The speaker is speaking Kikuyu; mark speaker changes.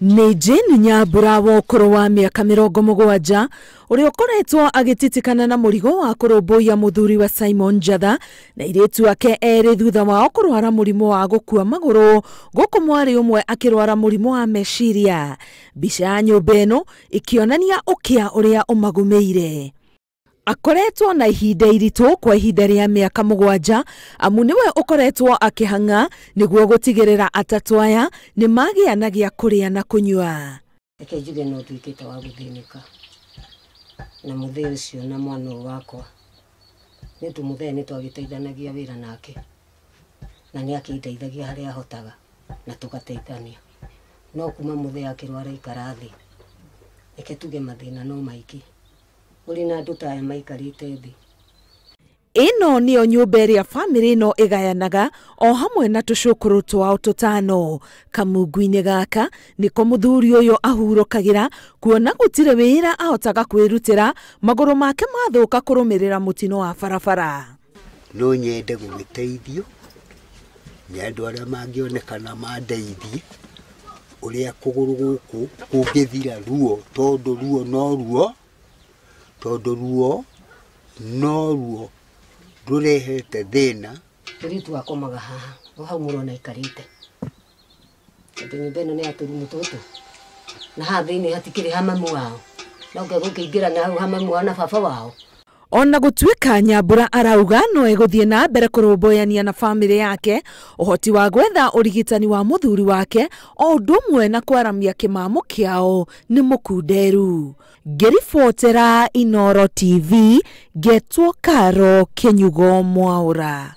Speaker 1: Nĩ Jane Nyambura wa ũkũrũ wa mĩaka 70 ũrĩa ũkoretwo agĩtitikana na mũrigo wa kũrũmbũiya mũthuri wa Simon Njatha na airĩtu ake erĩ thutha wao kũrwara mũrimũ wa gũkua magũrũ, gũkũ mwarĩ ũmwe akĩrwara mũrimũ wa meciria. Mbica ya nyũmba ĩno ĩkĩonania ũkĩa ũrĩa ũmagũmĩire. Akoretwo na ihinda iritũ kwa ihinda rĩa mĩaka 7 amu nĩwe ũkoretwo akĩhang'a nĩguo gũtigĩrĩra atatũ aya nĩ magĩa na gĩa kũrĩa na kũnyua.
Speaker 2: Reke njuge no nduĩkĩte wa gũthĩnĩka na mũthee ũcio na mwana ũyũ wakwa, nĩ ũndũ mũthee nĩ twagĩteithanagia wĩra nake na nĩ akĩndeithagia harĩa ahotaga na tũgateithania, no kuma mũthee akĩrwara aikara thĩ, reke tuge mathĩna no maingĩ ũrĩ na andũ ta aya maikarĩte thĩ.
Speaker 1: Ĩno nĩyo nyũmba ĩrĩa bamĩrĩ ĩno ĩgayanaga o hamwe na tũcũkũrũ twao tũtano. Kamungu-inĩ gaka nĩko mũthuri ũyũ ahurũkagĩra kuona gũtirĩ wĩra ahotaga kwĩrutĩra, magũrũ make mathũka kũrũmĩrĩra mũtino wa barabara.
Speaker 3: No nyende gũgĩteithio nĩ andũ arĩa mangĩonekana mandeithie ũrĩa kũgũrũ gũkũ kũngĩthira ruo, tondũ ruo no ruo, tondũ ruo no ruo rũrehete thĩna.
Speaker 2: Mũirĩtu akomaga haha o hau mũrona aikarĩte, tondũ nyũmba ĩno nĩ ya tũrumu tũtũ na haha thĩinĩ hatikĩrĩ ha mamu wao, no ngegũkĩingĩra na hau ha mamu wao na baba wao.
Speaker 1: Ona gũtuĩka Nyambura arauga no egũthiĩ na mbere kũrũmbũyania na bamĩrĩ yake, ũhoti wa gwetha ũrigitani wa mũthuri wake o ũndũ ũmwe na kwaramia kĩmamo kĩao nĩ mũkunderu. Ngĩribotera Inooro TV, ngetwo Karo Kĩnyugo Mwaũra.